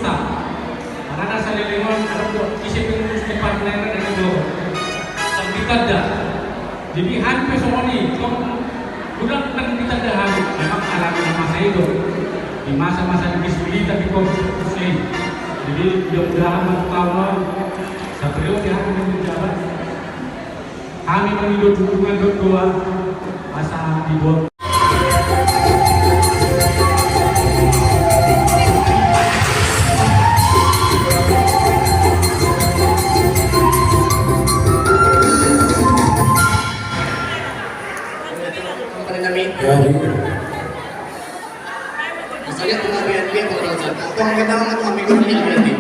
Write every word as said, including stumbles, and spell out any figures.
Alana saleleng on adong do ise pengurus di partai na dang do, dang ditanda. Jadi hami pe songon i, tong, godang dang ditanda hami. Memang alani na masa i do, di masa-masa ni kesulitan di Covid sembilan belas i. Jadi mudah-mudahan ma taon on, saperiode hami menjabat, hami mangido dukungan dohot doa asa dibuat. Jadi, saya pengabdian dia kalau saya tahu kita mau ngambil berarti.